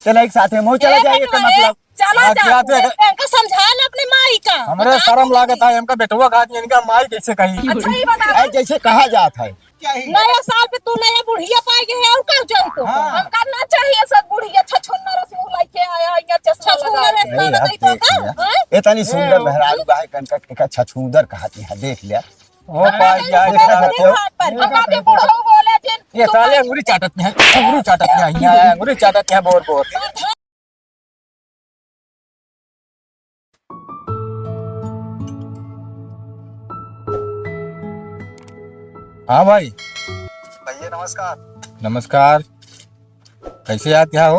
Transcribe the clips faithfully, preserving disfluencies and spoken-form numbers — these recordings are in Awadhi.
तेला एक साथे हम चला ए, जाए, एकर बेटवा, मतलब। चला हाँ, जा क्या तू, थे? इनका समझा ना अपने माई का। हमरे बता शर्म दे लागत दीदी। है, इनका बेटवा कहा थी, इनका माई कैसे कही? अच्छा, ये बता। ए, जैसे कहा जात है। नया साल पे तू नया बुढ़िया पाई गए है, और का जाई तो? हाँ। हमका ना चाहिए सब बुढ़िया, छछूंदर रस मुंह लेके आया, या चश्मा छछूंदर लगा रस के। ए, लगा हद दे देख तो का? लिया। हाँ? इतनी सुंदर ए, मेहरारू बाहे कनका के का छछूंदर कहती है, देख लिया। ओ अरे, पाई नहीं, जाए, नहीं, देखा नहीं, तो। नहीं, पर हम आके बुढ़ऊ बोले जिन, ये तू साले पाई अंगुरी चाटत नहीं है, अंगुरी चाटत नहीं है, यहाँ अंगुरी चाटत नहीं है, बोर बोर। हाँ भाई। भैया नमस्कार। नमस्कार। कैसे याद किया हो?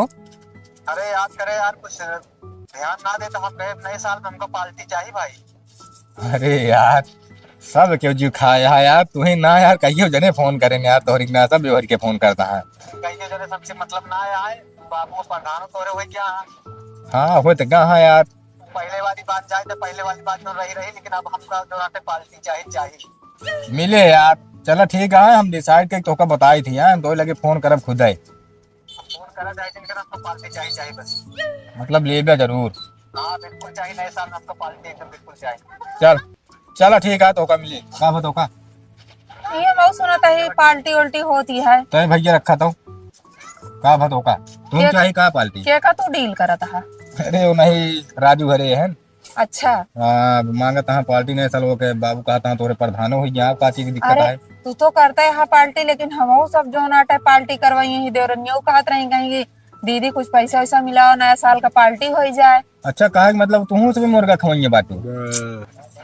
अरे याद करे यार, कुछ ध्यान ना दे तो हम गए नए साल में, हमको पार्टी चाहिए भाई। अरे यार, सब क्यों जीव खाए है यार, तू ही ना यार, कहियो जने फोन करे ना यार, तोहरी के ना सब व्यवहार के फोन करता है। कहियो जने सबसे मतलब ना आए, बाबू प्रधान तोरे हुए क्या है? हाँ, हो तो कहाँ यार। पहले वाली बात जाए तो पहले वाली बात तो रही रही, लेकिन अब हमका जो रहते पार्टी चाहिए, चाहिए। मिले यार, चला ठीक है, हम डिसाइड करके तोहका बताई थी, हाँ, हम तो लगे फोन करब खुद है। फोन करा जाए, जिनका नाम तो पार्टी चाहिए, चाहिए बस। मतलब लेबे जरूर। हाँ, बिल्कुल चाहिए, नए साल में हमको पार्टी एकदम बिल्कुल चाहिए। चल, चला ठीक है, तोहका मिले। का बा तोहका? ये मऊ सुनत है, पार्टी उल्टी होती है। तय भैया रखा तो। का बा तोहका? तुम के, चाहिए का पार्टी? के का तू डील करत है? अरे वो नहीं, राजू घरे है। अच्छा। हाँ, मांगत हाँ पार्टी नए साल के, बाबू कहत हाँ तोरे प्रधानो हो गया, का चीज की दिक्कत अरे, है? तू तो करता है हाँ पार्टी, लेकिन हमहू सब जोन आटे पार्टी करवाई ही देवरनियो कहत रही कहीं कि दीदी कुछ पैसा वैसा मिलाओ, नया साल का पार्टी हो ही जाए। अच्छा, कहे के मतलब तुहू से भी मुर्गा खवइये बाटू?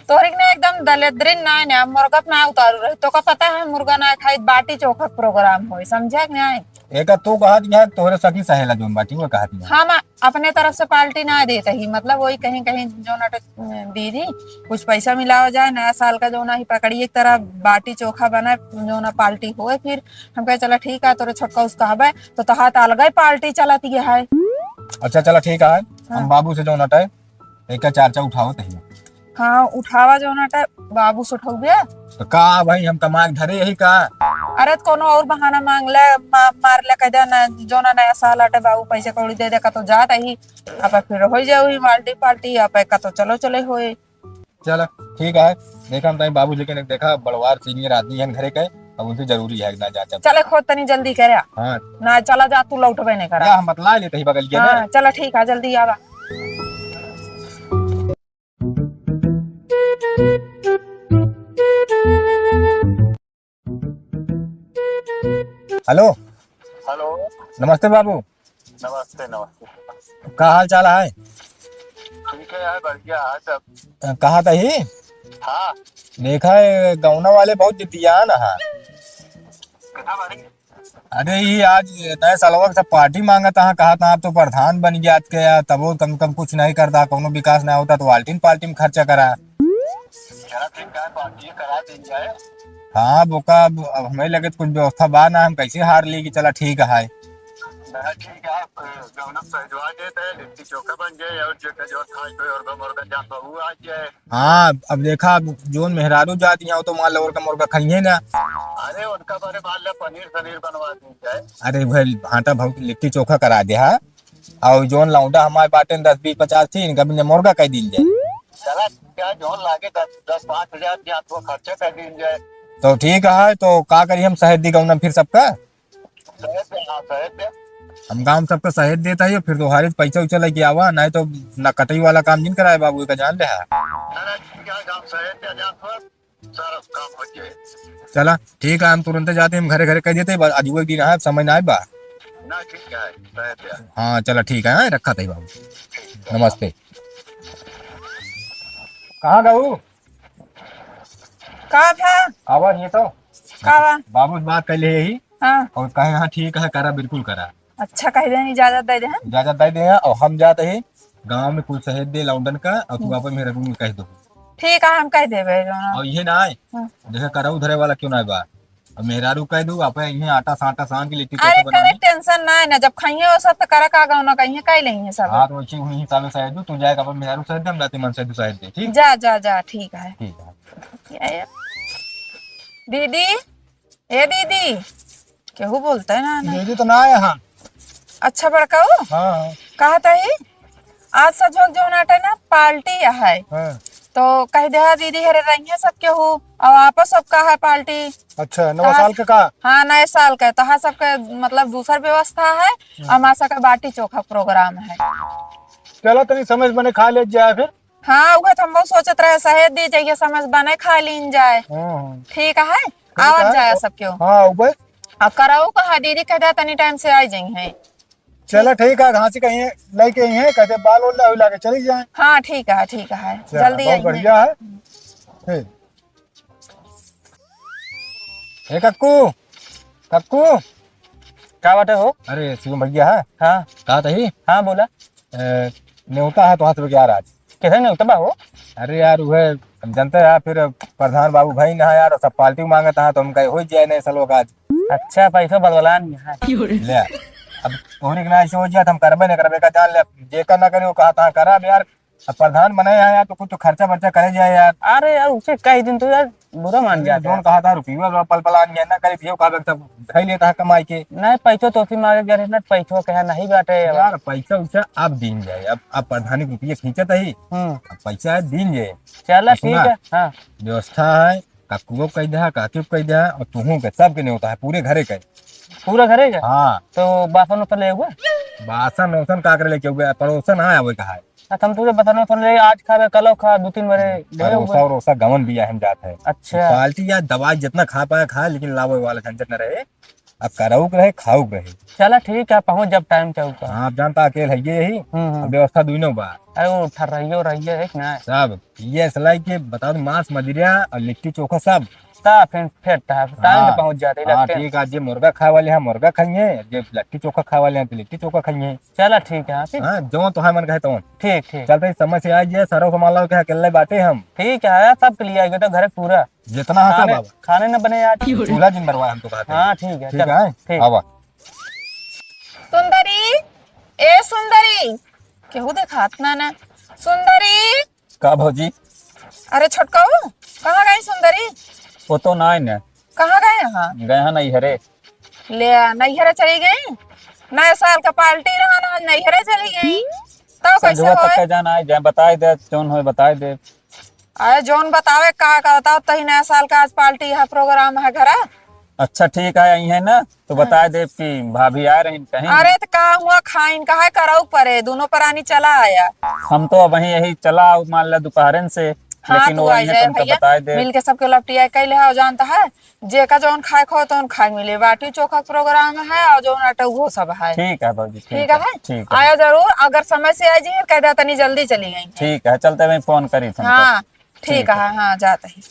तोहरी के ना एकदम दलेद्रिन ना है ना, मुर्गा पे ना उतारू रहे, तो का पता है मुर्गा ना खाई, बाटी चोखा के प्रोग्राम होई, समझा कि नहीं? एका तू कहत यहाँ तोहरे सखी सहेला जोन बाटी वो कहत यहाँ। हम अपने तरफ से पार्टी ना देत ही, मतलब वही कहीं कहीं जो ना दीदी कुछ पैसा मिलावा जाए, नया साल का जो ना ही पकड़ी एक तरह बाटी चोखा बने, जो ना पार्टी होए, फिर हम कहे चला ठीक है, तोरे छोटका उसका हबे तो तोहार तो अलग ही पार्टी चलत ही है। अच्छा चला ठीक है, हाँ। हम बाबू से जो ना एक चार चार उठावत ही। हाँ, उठावा जो ना टे, बाबू से उठौबे। तो का भाई, हम कमा के धरे यही का? अरे, तो कोनो और बहाना मांग ले, मा-, मार ले, कह दे ना, जो ना नया साल आटे, बाबू पैसे कौड़ी दे दे, का तो जात ही। अब फिर हो जाओ ही पार्टी पार्टी, अब का तो चलो चले होए। चल, ठीक है, देखा हम ताई बाबू लेकिन एक देखा, बड़वार सीनियर आदमी है घरे के, अब उनसे जरूरी है ना जा, चल। चले, खोद तनी जल्दी करे। हाँ। ना, चला जा, तू लौटबे नहीं करा। या हम बतला लेते ही बगल के हाँ, ने। चला, ठीक है, जल्दी आवा। हेलो। हेलो। नमस्ते बाबू। नमस्ते, नमस्ते। का हाल चाल है? ठीक है यार, बढ़िया है सब। अ, कहा था ही? हाँ। देखा है, गौना वाले बहुत जिद्दियान है। कितना बढ़िया? अरे, ये आज नए सालवा के सब पार्टी मांगत हा, कहत हा, "आप तो प्रधान बन गया आज के यार, तबो कम से कम कुछ नहीं करता, कौनो विकास नहीं होता, तो आल्टिन पार्टी में खर्चा करा।" चला ठीक है, पार्टी करा दी जाए। हाँ, बोका, अब, अब हमें लगे तो कुछ व्यवस्था बा ना, हम कैसे हार ली कि चला ठीक है। ना, ठीक है, आप जौन हम सजवा देते हैं, लिट्टी चोखा बन जाए और जो, जो खाए कोई और मुर्गा जान बहू आ जाए। हाँ, अब देखा, अब जोन मेहरारू जाती हैं, वो तो मान लो, और का मुर्गा खाइए ना। अरे, उनका बारे मान ले, पनीर सनीर बनवा दी जाए। अरे भाई, भाटा भाव की लिट्टी चोखा करा दे, हाँ। और जोन लौंडा हमारे बाटे दस, बीस, पचास थी, इनका भी मुर्गा कह दी जाए। चला, क्या जोन लागे, दस, दस, पाँच हजार के आपको खर्चा कर दी जाए। तो ठीक है, तो का करी हम, शहद दी गौना फिर सबका? शहद दे, हाँ, शहद दे। हम गाँव सबका शहद देता है, फिर तोहारे पैसा उसा लेके आवा, नहीं तो ना कटई वाला काम जिन कराए बाबू, का जान ले है। ना, ना, ठीक है, गाँव शहद दे, जा तो सारा काम हो जाए। चला, ठीक है, हम तुरंत जाते हैं, हम घरे घरे कह देते हैं, बस आज वो एक दिन आए, समय ना आए बा। ना, ठीक है, शहद दे। हाँ, चला, ठीक है, हाँ, रखा था बाबू। नमस्ते। कहाँ गऊ? का भा? आवा, ये तो। का बा? बाबू से बात कर ले यही। हाँ। और कहे, "हाँ, ठीक है, करा, बिल्कुल करा।" अच्छा, कह दे, इजाजत दे दे, हाँ? इजाजत दे दे, और हम जाते हैं गाँव में कुल शहद दे लौंडन का, और तू हम्म। अपन मेहरारू में कह दो। ठीक है, हम कह देबे, जो ना। और ये ना आए, हाँ। जैसे करऊ धरे वाला क्यों ना बा, अब मेहरारू कह दू, आप इन्हें आटा साटा सान के लिट्टी अरे, चोखा बना करे ले। टेंशन ना है ना, जब खाइए वो सब तो करे का गाँव ना कहिए, कह लेंगे सब। हाँ, तो वैसे वही हिसाब से शायद दू, तू जाए अपन मेहरारू शायद दे, हम जाते मन शायद शायद दे, ठीक? जा, जा, जा, ठीक है। ठीक है। ये, ये। दीदी, ए दीदी, केहू बोलता है ना, ना। दीदी तो ना आया हाँ। अच्छा बड़काऊ, हाँ, हाँ। कहत ही, आज सजोक जौन आटे ना, पार्टी है। हाँ। तो कह दे, दीदी हरे रहिए सब केहू, और आपस सब का है पार्टी। अच्छा, नवा साल के का? हाँ, नए साल के, तो हाँ, सबके मतलब दूसर व्यवस्था है, हाँ। और हमार सबके बाटी चोखा प्रोग्राम है। चलो, तनी समय से बने खा ले जाए फिर। हाँ, उहे तो हम बहुत सोचत रहे, सहेज दी जाइए, समय से बने खा लीन जाए। हाँ, हाँ। ठीक है, ठीक आवत है। जाए सब केहू। हाँ, उबे। अब कराऊ कहा, दीदी कह दे, तनी टाइम से आ जाई है। चला ठीक है, घासी कहीं लेके आई है, कहते बाल ओल लावे लागे चली जाए। हाँ, ठीक है, ठीक है, चला, जल्दी बहुत आई है। बढ़िया है। ठीक। ए कक्कू, कक्कू। का बाटे हो? अरे शिवम भैया है। हाँ। कहा तही? हाँ, बोला। ए, नेवता है तो हाथ में क्या आज? कैसे नेवता बा हो? अरे यार, उहे हम जानते हैं, फिर प्रधान बाबू भाई ना यार, सब पार्टी मांगत हैं, तो हम कहे हो जाए नहीं सलोक आज। अच्छा, पैसा बलबलान है। ले, अब तोहरे के ना ऐसे हो जाए, तो हम करबे नहीं करबे का, जान ले, जेकर ना करे, वो कहा था, करब यार। अब प्रधान बने हैं यार, तो कुछ तो खर्चा बर्चा करे जाए यार। अरे यार, उसे कह दिन तो यार, बुरा मान अरे, जाता जोन है। कहा था, रुपया बा, पल पल आन गया ना, करे, भियो कहा, सब धई लेता है कमाई के। नहीं, पैसो तो फिर मांगे गए ना, पैसो कहे नहीं बाटे अब। यार, पैसा उसा अब दीन जाए, अब, अब प्रधानी के रुपये खींचत ही। हम्म। अब पैसा है, दीन जाए। चला, अब सुना, ठीक है, हाँ। व्यवस्था है, कक्कुओ कह दे, काकी कह दे, और तुहू के, सबके नेवता है, पूरे घरे के। पूरा घरे के? हाँ। तो बासन उसन ले हुआ? बासन उसन का करे लेके हुआ? पड़ोसन आया, वो कहा है। अच्छा, हम तुझे बसनवा सुन ले, आज खाबे, कलो खा, दो तीन बरे देवे परोसा हुए। वरोसा गवन बिया हम जात है। अच्छा। पार्टी या दवाई जितना खा पाए खा, लेकिन लावे वाला झंझट न रहे। अब कराउक रहे, खाउक रहे। चला ठीक है, पहुँच जब टाइम चाहू का। हाँ, आप जानता अकेल है ये यही। हम्म, हम्म। अब व्यवस्था दुइनो बा। अरे वो ठर्रइयो रहिए है कि ना? सब ये असलाई के बता दो, मांस मदिरा और लिट्टी चोखा सब। ता फिर, फिर ता, टाइम हाँ। से पहुँच जाते हाँ, लगते हैं। ठीक है, जे मुर्गा खाए वाले हैं, मुर्गा खाइए, जे लिट्टी चोखा खाए वाले हैं, तो लिट्टी चोखा खाइए। चला ठीक है, हाँ, ठीक। हाँ, जौन तोहार मन कहे तौन। ठीक, ठीक। चलते ही समय से आ जाए, सारा सामान लाओ के अकेले बाटे हम। ठीक है, सबके लिए आएगा तो घर पूरा। जितना है सब खाने, अब। खाने न बने आज। चूल्हा जिन बरवाए हम तो कहते हैं। हाँ, ठीक है, ठीक चल, है, ठीक। आवा। सुंदरी, ए सुंदरी, केहू देखात ना ना। सुंदरी। का भौजी? अरे छोटकाऊ, कहाँ गई सुंदरी? वो तो ना है ना। कहाँ गए हैं? गए हैं नैहरे। ले, नैहरे चली गई? नए साल का पार्टी रहा ना, आज नैहरे चली गई। तब कैसे संझुआ तक होए? का जाना है, जाए बताए दे, जौन होए बताए दे। अरे जौन बतावे का, का बताओ, तही नया साल का आज पार्टी है, प्रोग्राम है घरा। अच्छा ठीक है, आई है ना, तो हाँ। बताए दे कि भाभी आ रही कहीं। अरे तो का हुआ, खाइन का है, करऊ परे, दोनों परानी चला आया। हम तो अब वहीं यही चला, मान ला दोपहरन से, हाँ, लेकिन तू वो आई आई है, जाए तुमका भैया, बताए दे। मिल के सबके लपटिया कैले है, जानता है, जेका जौन खाए खो तौन खाए मिले, बाटी चोखा के प्रोग्राम है और जौन आटा वो सब है। ठीक है भौजी, ठीक ठीक है, है, ठीक है। आया जरूर, अगर समय से आ जाइए, कह दे तनी जल्दी चली गई। ठीक है, चलते हुए फोन करी तुमको। हाँ, ठीक ठीक है, है। हाँ, जाते हैं।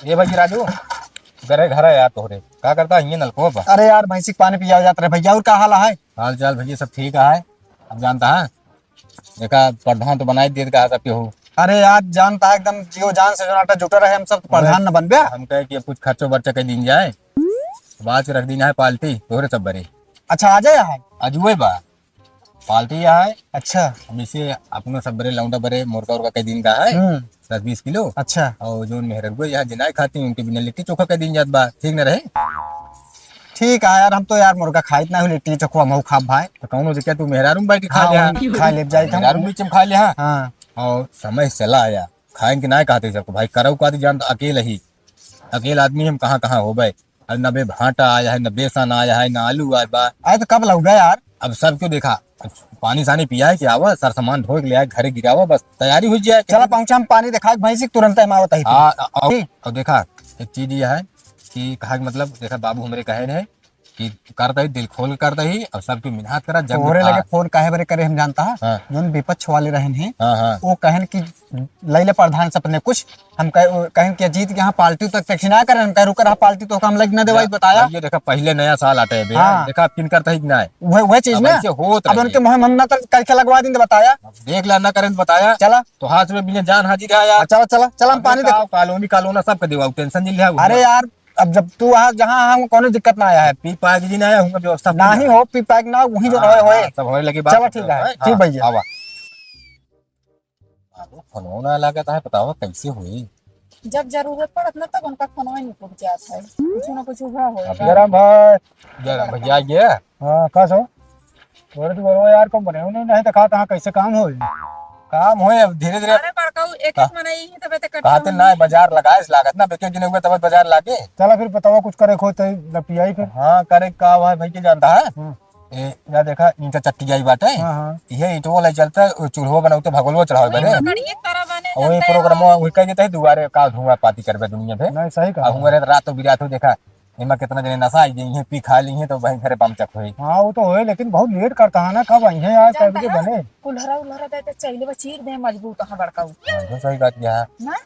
ये भाई राजू, घरे घर है यार तोहरे, का करता है ये नलको पर? अरे यार, भैंसी के पानी पिया जात रहे भैया, और का हाल है? हाल चाल भैया सब ठीक है, अब जानता है, देखा प्रधान तो बनाई देत कहा सब केहू। अरे यार, जानता है एकदम जियो जान से जोनाटा जुटा रहे हम सब, तो प्रधान न बनबे। हम कहे कि अब कुछ खर्चो बर्चा कर दीन जाए, बात रख दीन है पार्टी तोहरे सब बरे। अच्छा, आ जाए यहाँ? अजुए बा। पार्टी यहाँ है। अच्छा। हम इसे अपना सब बरे लौंडा बरे मुर्गा उर्गा के दिन का है। हम्म। दस बीस किलो। अच्छा। और जो मेहररुआ यहाँ जिनाए खाती हैं, उनके बिना लिट्टी चोखा के दिन जात बा, ठीक न रहे? ठीक है यार, हम तो यार मुर्गा खाइत ना हो, लिट्टी चोखा हम खाब भाई। तो कौनो दिक्कत तू मेहरारू में बैठी खा हाँ, ले, हाँ। वहीं खा ले जाए हम। मेहरारू बीच में खा ले, हाँ। हाँ। और समय चला आया, खाए के ना कहते सबको, भाई करऊ कहते जान तो अकेले ही, अकेले आदमी हम कहाँ कहाँ होबे। अरे नबे भाटा आया है, न बेसन आया है, न आलू आया बा। अरे तो कब लौबे यार? अब सब क्यों देखा, पानी सानी पिया है कि आवा, सर सामान ढोए के ले आए, घरे गिरावा, बस तैयारी हो जाए। चला पहुंचा, हम पानी देखा के भैंसी के तुरंत हम आवत ही। हाँ, और, ठीक। और देखा, एक चीज ये है कि कहा कि मतलब देखा बाबू हमरे कहे रहे कि करता ही दिल खोल करता ही और सबके मिन्हात करा, जग तोहरे में लगे खा। फोन काहे बरे करे हम जानता है? हाँ। जोन विपक्ष वाले रहन हैं, हाँ, हाँ। वो कहन कि लैले प्रधान से अपने कुछ, हम कह-, कहन कि जीत के यहाँ पार्टी तक तक ना करन, हम कह रुक रहा पार्टी तो हम लग न देवाई या, बताया। ये देखा पहले नया साल आटे बे, हाँ। देखा अब किन करता ही कि ना है। वह, वह चीज अब ना। ऐसे होत अब रहे। उनके मुँह में हम ना तो करके लगवा दिन बताया। अब देख ला ना करन बताया। चला। तो हाथ में बिना जान हाजिर है यार। हाँ, चला, चला, चला, हम अब पानी देखा, देख। कॉलोनी, कॉलोना सबके देवा, टेंशन नहीं लिया। अरे यार, अब जब तू वहाँ जहाँ हम कोनो दिक्कत ना आया है। पी पाए के जी ना आया, हुआ व्यवस्था पूरी नहीं है। हो, पी पाए के ना, वहीं जो हाँ, होए, होए। हाँ, सब होए लगे बात चला, ठीक है, हाँ, ठीक भैया। आवा। बाबू, फोनवा ना लागत है, बतावा कैसे हुई? जब जरूरत पड़त ना, तब उनका फोनवा नहीं उठ जात है, कुछ ना कुछ हुआ होएगा। जयराम भाई। जयराम भैया, ये? हाँ, का सो? अरे तू बोलो यार, कम बने हो, नहीं, नहीं तो कहा तहाँ कैसे काम होई? काम होए, अब धीरे धीरे। अरे बड़काऊ, एक एक मनई ही तबे ते कट्ठा कहा ते होई। ना, बाजार लगाए से लागत ना, बेके जिने हुए तबे बाजार लागे। चला फिर बतावा, कुछ करे खो तो लपियाई फिर। हाँ, करे का हुआ है भाई के जानता है? हम्म। ए, या देखा, ईंटा चट्टी जाई बाटे। हाँ, हाँ। इहे ईंटवा ले चलता, उ चूल्हो बनाऊ तो भगोलवा चढ़ावे बने। लकड़ी एक तरह बने, और ये चलते प्रोग्राम रहो। वही कह देते हैं, दुआरे का धुआं पाती करबे दुनिया पे। नहीं, सही कहा। अब हुआ रे रात तो बिरात हो देखा, एमा कितना जने नशा आई गई है, पी खा ली है, तो वहीं घरे बमचक होई। हाँ, वो तो होए, लेकिन बहुत लेट करता है ना, कब आई है यार, जानता कब के है? बने? कुल्हरा उल्हरा दे, तो चैले बा चीर दे, मजबूत है बड़का उ। हाँ, तो सही बात है। ना?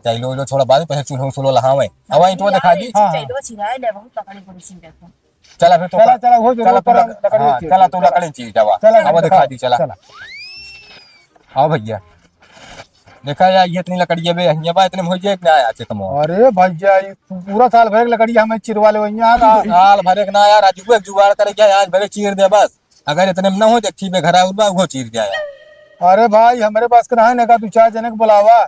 चैलो उलो छोड़ा, बाद में पहले चूल्हो उलो लहावे। अब वहीं तो दिखा दी। हाँ, हाँ। चैलो बा चिराए ले, बहुत लकड़ी बड़ी चीर दे। चला फिर तो चला, का-, चला, वो जरूर चला तू पर लक-, लकड़ी हाँ, चीर चला दे, तू चला। लकड़ी चीर जावा। चला, अब चला, दिखा दी, चला। चला। हाँ भैया, देखा यार, ये इतनी लकड़ी है बे, हियाँ बा, इतने में हो जाए, इतने आया, चेक में। अरे भैया, ये पू-, पूरा साल भर की लकड़ी हमें चिरवा ले वही यहाँ का। साल भर एक ना यार, आज वो एक जुगाड़ करे क्या, आज भरे चीर दे बस। अगर इतने में ना हो, तो एक चीज बे घर आउर बा, वो चीर जाए। अरे भाई, हमरे पास के रहे ना का, दो चार जने के बुलावा।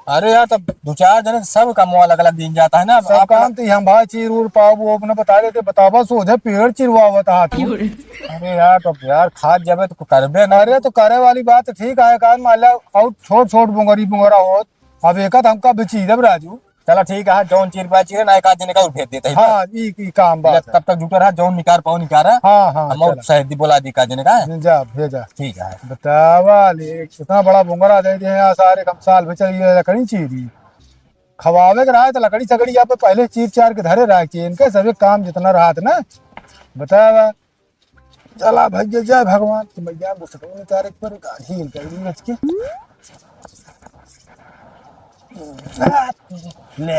अरे यार, तब दो चार जने के सब काम अलग अलग दिन जाता है ना, सब आप काम तो हम भाई चीर उर पाओ, वो अपना बता देते, बतावा, सोझे पेड़ चिरवावत हाथ। अरे यार, तो यार, खाद जबे तो करबे ना। अरे, तो करे वाली बात तो ठीक है, कान मान ला, और छोट छोट बुंगरी बुंगरा होत, अब एक हमका बिची देब राजू। चला ठीक है, जौन चीर पाए चीरे, ना एक आध जने का और भेज देते हैं। हाँ, ई, ई काम बात ले, है। तब तक जुटे रहा, जौन निकार पाओ निकारा। हाँ, हाँ, हम और चला। शायद ही बोला दी का जने का। जा, भेजा। ठीक है। बतावा ले, इतना बड़ा बुंगरा दे दे हैं, सारे कम साल में चलिए लकड़ी चीरी। खवावे के रहा है तो लकड़ी सकड़ी यहाँ पे पहले चीर चार के धरे रहा कि इनके सभी काम जितना रहा था ना, बतावा। चला भैया, जय भगवान की मैया, वो सकल उतारे पर एक आधी एक आधी रच के। ले।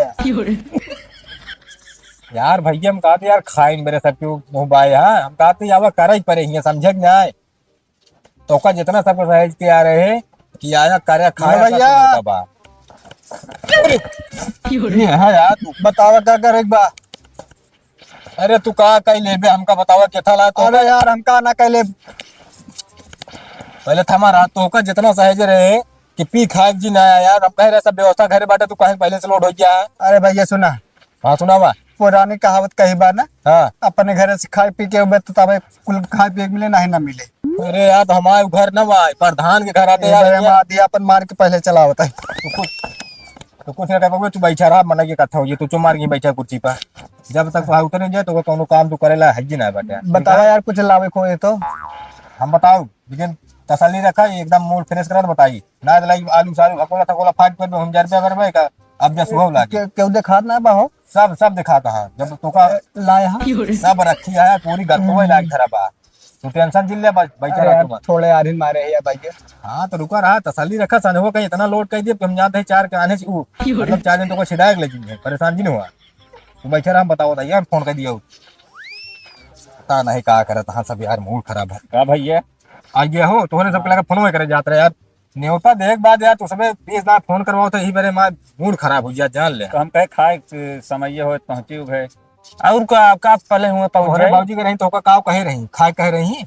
यार भैया, हम कहते यार खाइन मेरे सब क्यों मुंह बाए, हाँ? हम कहते यार करे ही परे हियाँ, समझे कि नहीं? तोका जितना सब सहज के आ रहे कि आया करे खाया भैया। सब बा। अरे, ये है यार, तू बतावा का करे बा? अरे तू का कई लेबे, हमका बतावा, केथा ला तो? अरे यार, हमका ना कई लेब। पहले थमा रहा, तोहका जितना सहेज रहे कि पी खाए जी ना आया यार, हम कह रहे सब व्यवस्था घरे बाटे, तू कहे पहले से लोड हो गया है। अरे भैया सुना। हाँ सुनावा। पुरानी कहावत कही बा ना, हाँ। अपने घरे से खाए पी के उबे तो तबे कुल खाए पिए के मिले, नहीं ना मिले। अरे यार, तो हमारे घर ना बा, प्रधान के घर आते ए यार, भाई, हम ये आधी अपन मार के पहले चलावत है। तो कुछ ना कह पावे, तू बैठा रहा, मना के कट्ठा हो जाए, तू चुप मार के बैठा कुर्सी पर। जब तक वहाँ उतरे जाए, तो वो कौनो काम तू करे ला है ही ना बाटे। बतावा यार, कुछ लावे खोए तो। हम बताओ, लेकिन तसल्ली रखा, एकदम मूड फ्रेश करा तो बताई। ना तो लाइक आलू सालू, भकोला थकोला फाट कर हम हजार रुपया करबे का, अब जा सुबह लागे। के-, केहू देखात ना बा हो? सब, सब देखात है। जब तोका लाए हा? सब रखी है, पूरी घर को लाग धरा बा। तू टेंशन जिन ले, बस बैठा अरे रह यार, तू बस। थोड़े आरिन मारे है यार भाई के। हाँ, तो रुका रहा, तसल्ली रखा, संजो कहीं इतना लोड कर दिया कि हम जानते हैं चार के आने से ऊ, मतलब चार दिन तो को छिड़ाए के ले जाएंगे, परेशान जी नहीं हुआ। तू बैठा रहा, हम बताओ था यार, फोन कर दिया। पता नहीं का करत, हाँ सब यार, मूड खराब है। का भैया? आ गया हो, तोहरे सबके लगे फोन करे जात रहे यार। न्योता देख बाद यार, तो सबे बीस ना फोन करवाओ तो यही बारे मार मूड खराब हो गया, जान ले। तो हम कहे खाए के समय ये होए, पहुँची उभे। और का, का पहले हुए पहुँच अरे जाए? बाबूजी के रही तो का, का कहे रही, खाए कहे रही।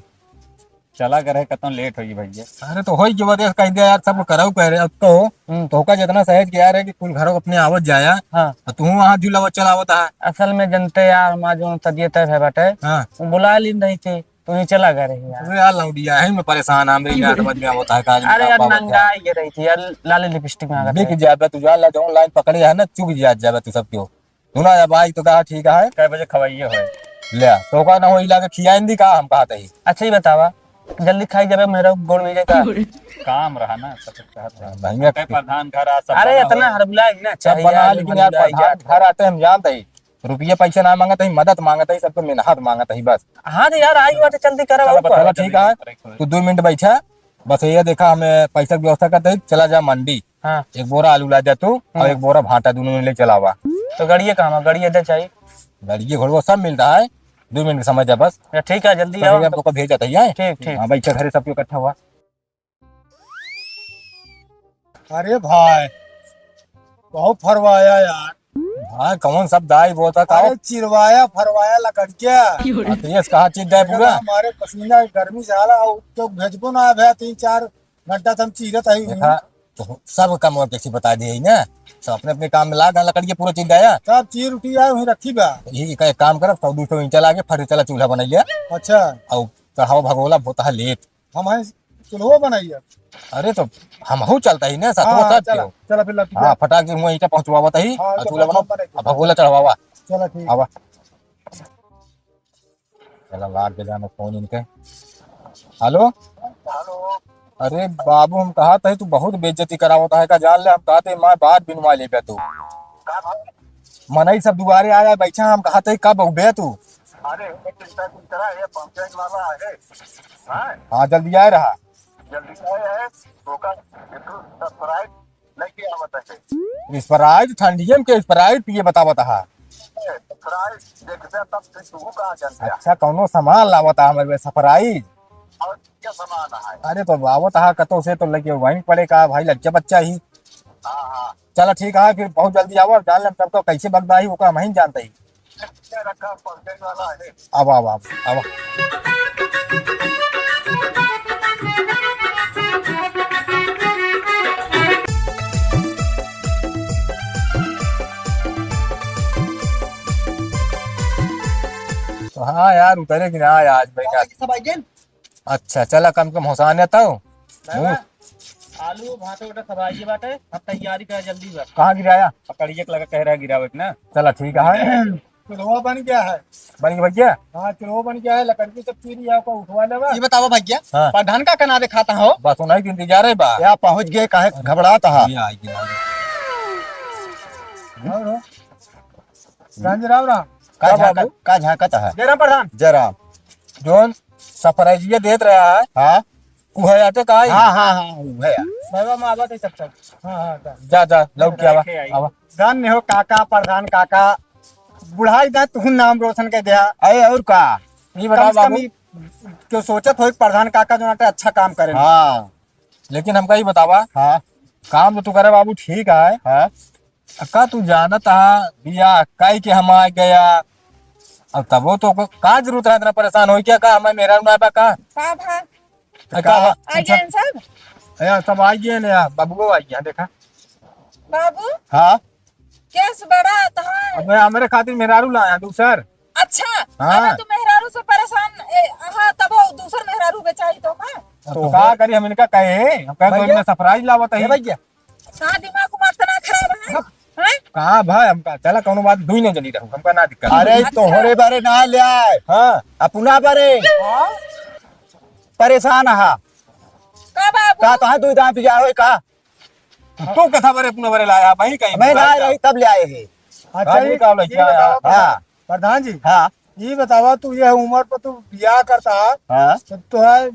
चला गए रहे, कतनो लेट होई भैया। अरे तो होई के वजह से कह दिया यार, सब करऊ कह रहे, अब तो हम्म। तोहका जितना सहेज के यार है कि कुल घरों अपने आवत जाया। हाँ। और तू वहाँ झूलावत चलावत है। असल में जनते यार, हमार जो तबियत है बाटे, हाँ। वो बुला लीन रही थी। तू ही चला गए रही यार। अरे यार लौंडिया, यही में परेशान है, हमरे यार समझ में आवता है, काज में अरे का यार, पावत नंगा है। ये रही थी यार, लाली लिपस्टिक मांगत बिक है। जाबे तू, जा ला, जौन लाइन पकड़े है ना, चुक जा जाबे तू सब क्यों। तू ना जा भाई, तो कहा ठीक है। कै बजे खवाइए हो? ले, तो का ना हो, इला के खियाइन दी का, हम कहते ही। अच्छा ही बतावा, जल्दी खाई जाबे, मेरा गोड़ में जाए का? काम रहा ना, सब कुछ कहत रहा। भैया कै प्रधान घर आ, सब अरे बना इतना हो। हरबुला ही ना सब चाहिए बना, यार, लेकिन यार हरबुला ही प्रधान जात घर आते हम जानते ही। रुपये पैसे ना मांगत ही, मदद मांगत ही, सबको मेहनत मांगत ही बस। हाँ तो यार, आई बात है, जल्दी करो, चलो, और चलो, बताओ, ठीक है। जल्दी करो। तू दो मिनट बैठा, बस ये देखा, हमें पैसा की व्यवस्था करते ही, चला जा मंडी। हाँ। एक बोरा आलू ला जा तू, और हम्म। एक बोरा भाटा, दोनों में ले चलावा। तो गड़िए कहाँ बा? गड़िए दे चाहिए। गड़िए घोड़वा सब मिलता है, दो मिनट का समय दे बस। या ठीक है, जल्दी तो आओ। भैया, हम तो को भेजा था, ये? ठीक, ठीक। हाँ, बैठा घरे सबको इकट्ठा हुआ। अरे भाई, बहुत फरवाया यार। भाई, कौन सब दाई बोलता का? अरे चिरवाया, फरवाया लकड़िया। हाँ, तो ये कहा चीज दाई पूरा? हमारे पसीना गर्मी से आला, और तो भेजबो ना भैया, तीन चार घंटा से हम चीरत आई हूँ। देखा, तो सब काम और कैसे बता दिए ना, सब अपने अपने काम में लाग, लकड़िया पूरा चीज आया। सब चीर उठी आए, वहीं रखी बा। यही का एक काम करब, सौ दो सौ ईंटा लागे, फट चला चूल्हा बनाइए। अच्छा। और चढ़ावा भगोला होता है लेट। हम हैं चूल्हो बनाइए। अरे तो हमहू चलता ही ना, साथ हाँ, में हाँ, साथ चला, क्यों? चला फिर लड़की हाँ, पे। फटाक से हुआ ईंटा पहुंचवावत ही, हाँ, और तो चूल्हा बनाओ, बनाइए। अब भगोला चढ़वावा। चला ठीक। आवा। चला लाग के जाना फोन इनके। हेलो। हेलो। अरे बाबू, हम कहा तही तू बहुत बेइज्जती करावत है का, जान ले, हम कहा तही माँ बात बिनवा लेबे तू। का भाई? मनई सब दुआरे आया बैठा, हम कहा तही कब उबे तू? अरे, चिंता चिंता है, पंचायत वाला है। हाँ? हाँ, जल्दी आए रहा। जल्दी आए है, तो का, बिल्कुल surprise लेके आवत है। Sprite ठंडियम के Sprite पिए बतावत हा। Sprite देखते तब से तू का जानते हैं। अच्छा, कौनो सामान लावत हा हमरे लिए Sprite? और क्या सामान है? अरे तो आवत हा कतो से तो लेके वहीं पड़े का भाई, लड़के बच्चा ही। हाँ, हाँ। चला ठीक है, फिर बहुत जल्दी आवा, जान ले हम सबको कैसे बगदाही ओका हम ही जानते ही। अच्छा, रखा, पंचायत वाला है। आवा, आवा, आवा, आवा। तो हाँ यार, उतरे कि ना आज भाई का? सब आइए। अच्छा, चला, कम कम होसान है तो। बाबा, मुँह आलू, भाटा, उटा सब आइए बाटे, अब तैयारी करा जल्दी बा। कहाँ गिराया? पकड़िए के लगा कह रहा गिरावे के ना। चला, ठीक है। चूल्हा बन गया है। बन गया भैया? हाँ, चूल्हा बन गया है, लकड़ी सब चीरी है, आपका उठवा लेवा। ये बतावा भैया, हाँ। प्रधान का कना देखाता हो? बस उन्हीं के इंतजार है बा। या पहुँच गए, काहे घबरात हा? ये आई गया। और हो? राम जी, राम राम। का का झांकत, बाबू? का झांकत है? जय राम प्रधान। जय राम। जौन surprise देत रहा है, हाँ। उ है आटे का आई? हाँ, हाँ, हाँ, उ है। बाबा, हम आवत है तब तक। हाँ, हाँ, जा। जा, जा, लौट के आवा, रखे आई। आवा। धन्य हो काका, प्रधान काका, बुढ़ाई दा तू नाम रोशन कर दिया। अरे और का? ये बताओ कम से कम बाबू। ई क्यों सोचत हो प्रधान काका जो नाटे अच्छा काम करे। हाँ। लेकिन हमका ये बतावा, हाँ। काम तो तू करे बाबू ठीक है। हाँ। का तू जानत हा, बियाह कई के हम आ गया, अब तबो तो को-, का जरूरत रहा इतना परेशान होई क्या? का हमारे मेहरारू ना बा का? का भा? अरे का भा? आ गए हैं सब? अरे सब आ गए हैं यार, बाबू आ गया, देखा। बाबू? हाँ? केस बड़ा तहार। अब मैं हमरे खातिर मेहरारू लाया दूसर। अच्छा, हाँ। अरे तू मेहरारू से परेशान, ए, हाँ, तबो दूसर मेहरारू बेचाई तो का? तो तो का करी, हम इनका कहे, हम कहे तो भैया। इनमें surprise लावत है। ए भैया, का दिमाग उमाग तना खराब है? हाँ। हैं? का भाई हमका, चला कौनो बात, दुई न जनी रहू, हमका ना दिक्कत। अरे अच्छा। तोहरे बारे ना ले आए। हाँ। अपना बारे। हाँ? परेशान हा। का बाबू? का तोहार दुई दांत बिया होई का? तू कथा बारे अपना बारे लाया, भाई कहीं मैं ना बात रही तब ले आए हैं। अच्छा, आदमी ये, का लइका ये बतावा, आया। हाँ। प्रधान जी, हाँ। ये बतावा, तू यह उम्र पर तू बियाह करता, हाँ। तो तोहार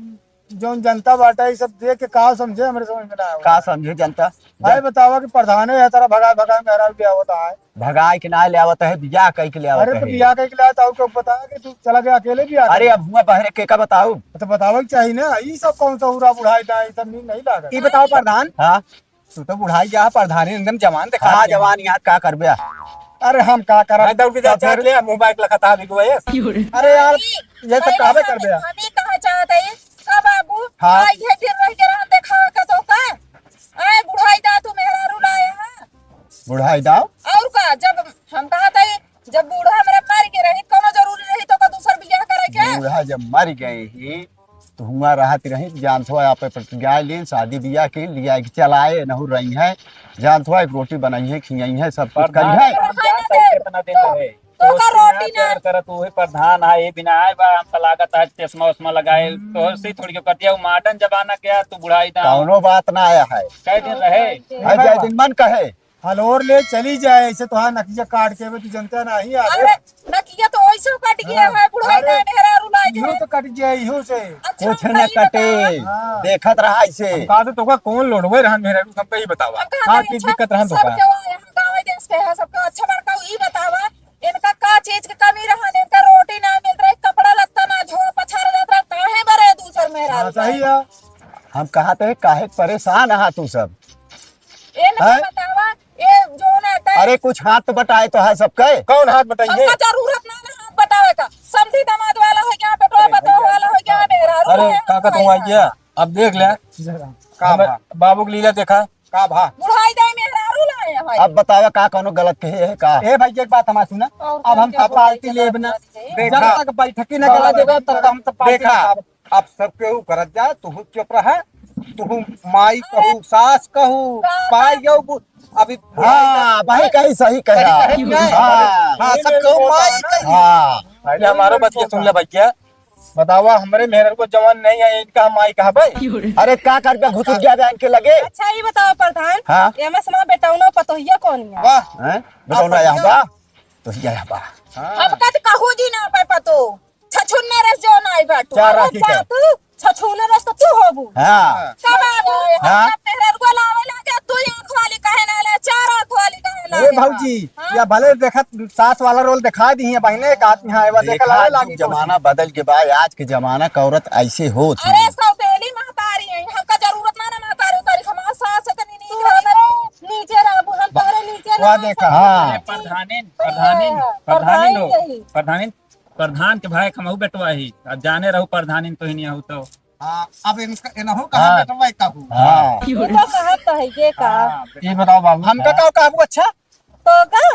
जौन जनता बाटा, ये सब देख के का समझे, हमरे समझ में ना आवे। का समझे जनता? भाई जन- बतावा कि प्रधाने है, तारा भगाए भगाए मेहरारू ले आवत है। भगाए के ना ले आवत है, बियाह कई के ले आवत अरे तो है। बियाह कई के ले आवत, और क्यों बताया कि तू चला गया अकेले बियाह अरे करे? अब हुआ बहरे के का बताऊ? तो बतावे के चाहिए ना, ये सब कौन सा उरा बुढ़ाई दा, ये सब नहीं, नहीं लागत। ये बताओ प्रधान, हाँ। तू तो बुढ़ाई गया, प्रधानी एकदम जवान देखा हाँ, रहे हैं। जवान यहाँ का करबे? अरे हम का करब? मैं दौड़ के जा, तो फिर चाट ले, मुंह बाइक लखता भी को है। अरे यार, ये सब अरे कहबे हम, करबे? हम ही कहा चाहत है, का बाबू? हाँ। आ, ये दिन रह के रहन देखा का तो का? आए बुढ़ाई दा तू मेहरारू लाए हैं। बुढ़ाई दा? और का, जब हम कहा था, जब बूढ़ा हमारे मर के रही, कोनो जरूरी रही तो का दूसर बियाह करे के? बूढ़ा जब मर गए ही, तो हुआ रहत रही, जानत हो, आप प्रतिज्ञा लेन, शादी बियाह के लिया के चलाए, नहु रही है, जानत हो, एक रोटी बनाई है, खियाई है, सब कुछ करी प्रधान, है। हम जानत है कितना दिन रहे। तो तो का उसके रोटी यहाँ ना? प्यार करत, वही प्रधान है, ये बिना आए बा, हमका लागत है, चश्मा उश्मा लगाए, तो से थोड़ी के कटिया, वो modern जमाना क्या, तू बुढ़ाई दा। कौनो बात ना आया है। कै दिन रहे? है, जय दिन मन कहे। हलोर ले चली जाए, ऐसे तोहार नकिया काट के, बे, तू जनता नहीं आ। अरे, नकिया तो वैसे कट गया हाँ। है, बुढ़ाई अरे, का मेहरारू लाए इहो के। तो कट गया, इहो से। अच्छा, कुछ हम न कही कटे। बतावा। हाँ। देखत रहा ऐसे। हम कहा तो तोका कौन लोड़वे रहन मेहरारू, हमका ही बतावा। हम कहा का था, चीज अच्छा, दिक्कत रहन सब तोका? के वो यहाँ गाँव देश के है, सबका अच्छा बड़का ई बतावा, इनका का चीज के कमी रहन, इनका रोटी ना मिल रही, कपड़ा लत्ता ना धो, पछाड़ जात रहा, काहे बरे दूसर मेहरारू हाँ, सही लाए? है। हम कहा तो है, काहे परेशान आहा तू सब? ए, ना हैं? बतावा, ए, जो ना तय अरे, कुछ हाथ तो बटाए तो है सबके। कौन हाथ बटाइए? हमका जरूरत ना ना हाथ बटावे का। समधी दामाद वाला हो गया, बेटवा अरे, बतवा भैया, वाला हो गया, मेहरारू अरे, है, काका, तुम भैया। आइए, अब देख ले। जरा। का हमें बा? बाबू के लीला देखा, का भा? बुढ़ाई दाई मेहरारू लाए हैं भाई। अब बतावा का कौनो गलत कहे है का? ए भाई, एक बात हमार सुना। और अब हम कौन तो क्या पार्टी लेब ना। देखा। जब तक बैठकी ना करा देबे, तब तक हम तो पार्टी देखा। ना खाब। अब सब केहू करत जा, तुहू चुप रहा। तुहू माई कहू, सास कहू, बाप। पाई जाऊ बु-, अभी हाँ, भाई कही सही कहा। सही कहे कि नहीं? हाँ। हाँ, सब केहू माई कही। हाँ। पहले हमारो बतिया सुन ले भैया। बतावा, हमरे मेहररुआ जवान नहीं है, इनका हम माई कहबे? अरे का करबे, घुसुक गया बहन के लगे। अच्छा, ई बतावा प्रधान, हाँ? एमे से हमार बेटौनो पतोहिया कौन है? वाह। हैं? बेटौना यहाँ बा? तो यहाँ बा। हाँ। हमका तो कहू जी ना पे पतो। छछुन्ना रस जो ना आई बाटू। चार अरे राखी जा के। तू, छछुन्ना रस तो तू होबू। हाँ। कब आबू? हाँ। जब मेहररुआ लावे लागे, तू आँख वाली कहे ना ले, चार आँख वाली कहे ए लागे। भौजी, हाँ। या भले देखत सास वाला रोल दिखा दी है बहिने, एक आदमी हाँ, एवा देख देखा लावे तू लागी तो। जमाना बदल के बा, आज के जमाना के औरत ऐसे होत अरे है। सौतेली महतारी है, हमका जरूरत ना ना महतारी उतारी, हमार सास से तनी नीक रहे, नीचे रहबू, हम तोहरे नीचे वाह ना देखा, हाँ। अरे प्रधानिन, प्रधानिन, हाँ, प्रधानिन प्रधानिन हो, यही। प्रधानिन, प्रधान के भाई हमहू बेटवा ही, अब जाने रहू प्रधानिन तो ही नहीं हो तो। हाँ, अब इनका, इनहू कहाँ हाँ। बेटवा ही कहू। हाँ। ये तो कहत है, ये का? हाँ, ये बताओ बाबू। हमका का कहबू अच्छा? तो का?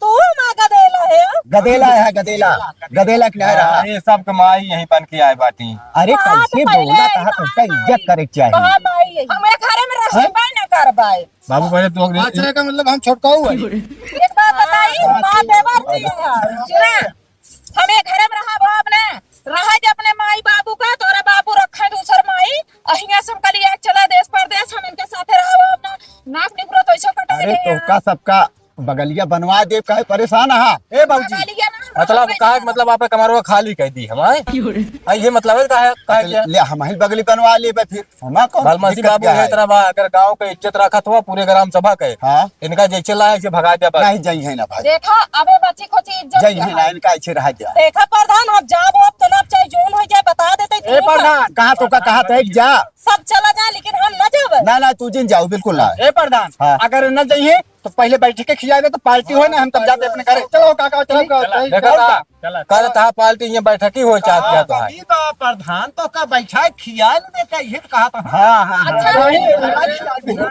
तू माँ गदेला है? गदेला है, गदेला। गदेला के नहीं रहा। हाँ, ये सब कमाई यहीं बन के आए बाटी। अरे हाँ, कैसे तो पहले बोला, कहा तो उसका इज्जत करे के चाहिए। कहाँ माई है? हमारे घर में हैं? रहबे न करबाए। बाबू पहले तो अच्छा, का मतलब हम छोटका हुआ है? एक बात बताई, हाँ, माँ देवर जी है। सुना, हमें घर में रहा बाप ने, रहा जे अपने माई बाबू का, तोरे बाबू रखे दूसर माई, अहिया से हम कली एक चला देश परदेश, हम इनके साथे रहा बाप ना, नाक निकलो तो ऐसे कटे अरे गए तो हैं। का सबका बगलिया बनवा दे, काहे परेशान हा? ए बाबूजी, बगलिया ना, मतलब बगलिया। कहा कि मतलब आप कमरवा खाली कर दी हम, आए? आ, ये मतलब है, कहा, कहा अच्छा, क्या? ले, हम ही बगली बनवा लेबे फिर। हमा कौन बलमसी दिक्कत बाबू क्या है है? इतना बा, अगर गाँव के इज्जत रखत हुआ पूरे ग्राम सभा के, हाँ। इनका जैसे लाए ऐसे भगा दे बस। नहीं, जई है ना भाई। देखा, अबे बच्ची को चीज इज्जत जई है है। ना, इनका ऐसे रह जा। देखा प्रधान, अब जाब, अब तो ना चाहे जोन हो जाए, बता देते ए ठीक है। प्रधान, कहा तो का, कहा तो एक जा। सब चला जा, लेकिन हम ना जावे। ना, ना, तू जिन जाओ, बिल्कुल ना। ए प्रधान, हाँ। अगर न जाइए तो पहले बैठ के खिया दे, तो पार्टी हो ना, हम तब जाते अपने घरे। चलो काका, चलो, चलो, चलो, चलो, देखा चलो। था? चला, कल चला। तहा पार्टी ये बैठकी हो चाहत हाँ, क्या तो है? तभी तो प्रधान तो का बैठा है, खिया न देता, ये तो कहा था। हाँ, हाँ, हाँ। अच्छा। वही, वही, वही।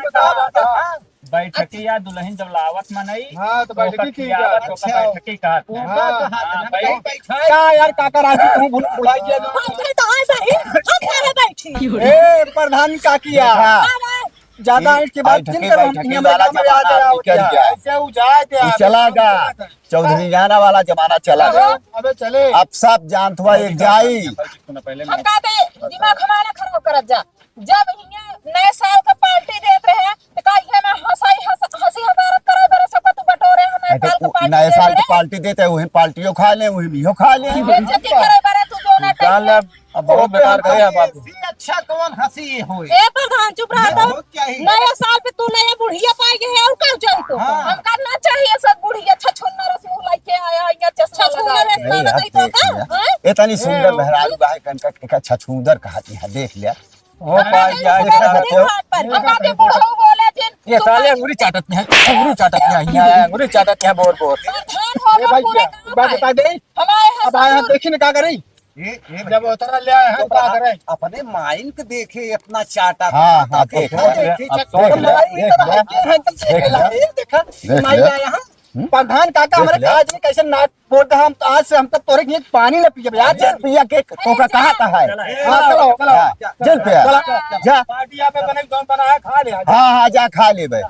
बैठकी या दुल्हन जब लावत मनई, हाँ, तो तो बैठकी ओकर की खियावत, बात। ओकर अच्छा। बैठकी कहत है। हाँ। हाँ, हाँ, बैठ-, बैठा है। क्या यार, काका राजू, तू भूल, भुलाई गया ना? हम तो आए बैठी, हम काहे बैठी? ए, प्रधान का किया? हाँ। हाँ, हाँ। ज्यादा ई ईंट की बात बैठकी, जिन करो, हम बैठकी यहाँ वाला बैठा में आ जमाना जाए, अब और निकल क्या? गया। ऐसे उ जाए थे, उ आप चला गया। चौधरी जाना वाला जमाना चला गया। अबे चले। अब सब जानत हुआ एक जाई। हम कहते दिमाग हमारा खराब करत जा। जब हियां नए साल का पार्टी देत रहे, तो का इहे में हंसाई, हंस-, हंसी हजारत करे बरे सब तू बटोरे, हम नए अरे, साल का उ-, पार्टी नए देत साल का रहे। पार्टी देते, वही पार्टियों खा ले, वही बियो खा ले। बेइज्जती करे बरे तू जो ना निकाल ले। अब बहुत ओके, बेकार हम करे हैं बाबू। इससे अच्छा कौन हंसी ये होए? ए प्रधान, चुप रहा ये तो। बहुत क्या ही? नया साल पे तू नया बुढ़िया पाई गए है, और का चाहिए तो? हाँ। हमका ना चाहिए सब बुढ़िया, छछुन्ना रस मुंह लेके आया, या चश्मा छछुन्ना लगा रस के। नहीं, अब बताई तो देख का? लिया। हैं? इतनी सुंदर ए, मेहरारू बाहे कनका, कनका छछूंदर कहती है, देख लिया। हो पाई जाए, देखा देखा तो। देखा पर। अब आके बुढ़ऊ बोले जिन, ये तू साले पाई अंगुरी चाटत है, अंगुरी चाटत है, यहाँ अंगुरी चाटत है, बोर बोर। प्रधान हो ए गए भाई, पूरे क्या? गांव बात का। बता दे। हमारे यहाँ अब आए हैं, ससुर। देखी ना का करी? ये, ये जब उतरा ले आए हैं, तो का करें? अपने माइन के देखे इतना चाटा हाँ, था, हाँ, देखे, तो देखे, देखे, अब चक्कर देख ले, माइन देख तो ले, है, ये है, तो देख देख ले, ले। ये देखा, देख माइन ले। आया है। हम्म? प्रधान काका देख हमारे ले। कहा जी कैसे नाक बोलते हैं, हम तो आज से हम तो तोरे के लिए पानी न पिए यार। अरे पिया के तो का कहा था है? चला, हाँ, चलो, चलो, हाँ, जा, चल पिया। चलो, जा। जा। पार्टी यहाँ पे बने, जौन बना है, खा ले, जा। हाँ, हाँ, जा खा ले बे।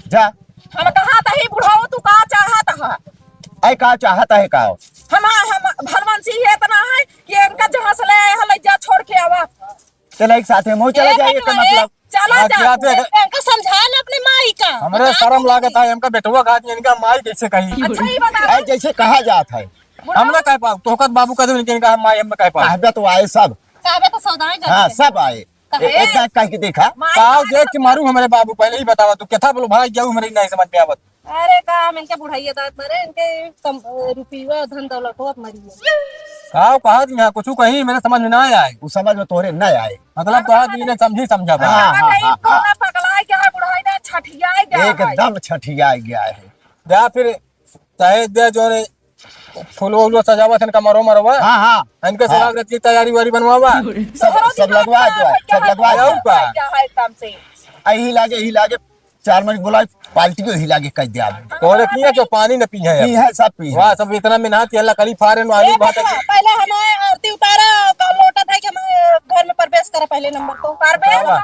जा। हम कहा था ही बुढ़ाओ, तू का चाहत है? ऐ का चाहत है का? हम, हम भलवन सिंह इतना है कि इनका जहाँ से ले आए हैं, ले जा छोड़ के आवा। चला एक साथ में चला ए जाए, एकर बेटवा, ए, मतलब। चला हाँ, जा क्या तू। देख? इनका समझा ले अपने माई का। हमरे बता शर्म दे। लागत है, इनका बेटवा कहा कि इनका माई कैसे कही? अच्छा, ये बता। ऐ जैसे कहा जात है। हम ना कह पाओ, तोहका बाबू कह दे, इनका माई हम ना कह पाओ। कहबे तो आए सब। कहबे तो सौदाई कर हाँ, दे। सब आए। कहे? ए-, एक बार कह के देखा। माई का काव देख के मारू हमरे बाबू, पहले ही बतावा, तू केथा बोलो भाई, जाऊ हमरे नहीं समझ में आवत। अरे का हम इनके बुढ़ाइया दांत मारे, इनके कम, रुपया धन दौलत होत मरी है। काव कहा दिया, कुछ कहीं मेरे समझ में ना आए। उ समझ में तोरे ना आए। मतलब कहा दिया ने समझी समझा बा। हाँ, हाँ, हाँ, हाँ। कौन पगला गया है, बुढ़ाई ना छठिया गया है। एकदम छठिया गया है। जा फिर, चाहे दे जो रे फूल वूल सजावत है, कमरो मरवा। हाँ, हाँ। इनके हाँ। सजावट की तैयारी वारी बनवावा। सब, सब लगवा दो, सब लगवा दो। क्या है एकदम से? यही लागे, यही लागे। चार महीने बोला, पार्टी को हिला के कह दिया। तोहरे किया जो पानी न पी है अब। पी है, सब पी है। वाह, सब इतना मेहनत किया, लकड़ी फारे न आलू ए भात। भैया, पहले हमारे आरती उतारा, का लोटा था कि हमारे घर में प्रवेश करा पहले नंबर तो। प्रवेश? वाह।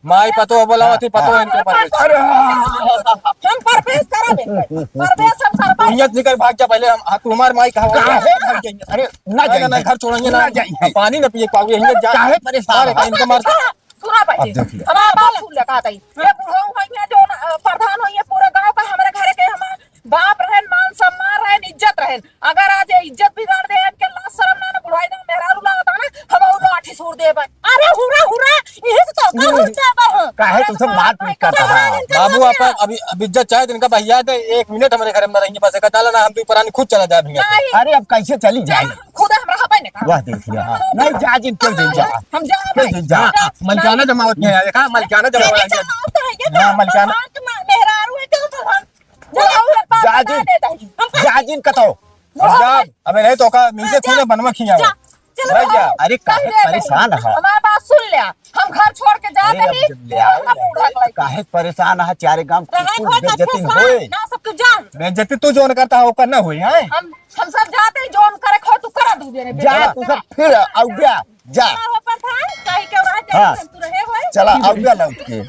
माई पतो बोला होती, पतो इनके प्रवेश। अरे, हम प्रवेश करा दे। प्रवेश हम करबा। नियत निकल भाग जा पहले हम, हाँ, तुम्हार माई कहा काहे? भाग जाएंगे। अरे, ना ना, ना, जाएंगे। घर छोड़ेंगे ना। ना जाएंगे। पानी न पिए पाओगे, हिम्मत जा। काहे परेशान अरे, हो? इनके मार सुना, सुना अब पहले। देख लिया। हमारा बात सुन ले, का ताई। ये बुढ़ऊ है जो ना, अ, प्रधान हो, ये पूरे गांव का हमारे घर के, हमारे बाप रहन, मान सम्मान रहन, इज्जत रहन। अगर आज ये इज्जत बिगाड़ दे, इनके लाज शर्म ना, ना बुढ़ाई ना, मेहरारू लागत है ना, हम और लाठी सूर देबे। अरे हुरा, हुरा, यही से तो का हुर देबे हो। काहे तू सब मारपीट करता है? बाबू, आप अब, अब इज्जत चाहे तो इनका भैया दे, एक मिनट हमारे घर में रहेंगे, बस एक डाला ना, हम दो परानी खुद चला जाए भैया से। नहीं। अरे अब कैसे चली जाए? खुद हम रहबे न करब। वाह, देख लिया। हाँ। नहीं, जा जिन, क्यों जिन जा? हम जा क्यों भाई। जिन जा? जा। मलिकाना जमावत नहीं आया, देखा? मलिकाना जमावत मलिकाना नहीं आया। जमावत है, ये हाँ, तो मलिकाना। बात मा-, मेहरारू है, क्यों तो हम जा, जा जिन, दे दही। हम जा जिन कतो। वो जा, अबे नहीं तो का, मिलके जा। खूने बनवा खिया। जा, चलो, भाई जा। अरे, काहे कहीं दे दही। परेशान है? हमारी बात सुन ले। हम घर छोड़ के जा अरे, अब दही। जब ले आओ, हम बूढ़ा के लइका। काहे परेशान है? चारे गांव की रहा कुल घर का बेइज्जती फैसला, होए। ना सब तू जान। बेइज्जती तू जोन करता है, ओकर ना होए, हैं? हम हम सब जाते हैं, जौन करे खो तू करा दू जने। जा, तू सब फिर आउब्या, जा। का हो प्रधान? कहीं के वहाँ जाए हाँ। हम तू रहे होए। चला, आउब्या लौट के।